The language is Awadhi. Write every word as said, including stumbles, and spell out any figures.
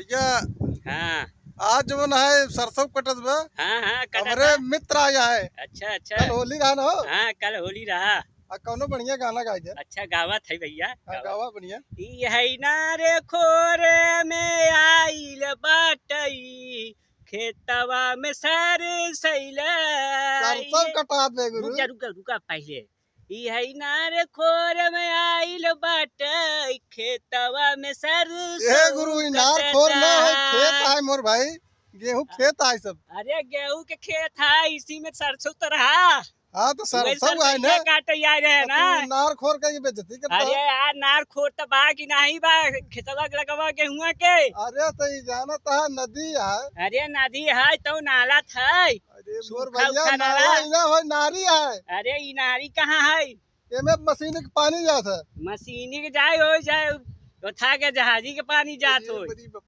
भैया, हाँ। आज जवन है सरसों कटत बा, हाँ, हाँ, कटत हमरे बा। मित्र आया है। अच्छा, अच्छा। कल होली रहा ना हो? हाँ, कल होली रहा। आ, कौनो बढ़िया गाना गाई दे। अच्छा, गावत है भैया, हाँ, गावत। गावा बढ़िया। ई है ना रे खोरे में आइल बाटई, खेतवा में सर सैले। सरसों कटात बे गुरु। रुका, रुका, रुका पहिले। ई है नार खोर में आइल बाटे, खेतवा में सरसों ए गुरु, ई नार खोर ना है, कटता। खेत है मोर भाई, गेहूं खेत है सब। अरे गेहूं के खेत है, इसी में सरसों तो रहा। हाँ, तो वही सरसों है ना। सरसों काटे आए रहे तो ना। तू नार खोर का ये बेइज्जती करता अरे है। यार, नार खोर तो बा कि नहीं बा, खेतवा के लगवा गेहुआ के। अरे तो ई जानत है, नदी है। अरे नदी है तो नाला था। अरे मोर सूखा भैया, उखा नाला। नाला ही ना हो, नारी है। अरे ई नारी कहाँ है? एमे मशीन के पानी जात है। मशीन के जाए हो जाए, उठा के जहाजी के पानी जात अरे हो। बड़ी ब-,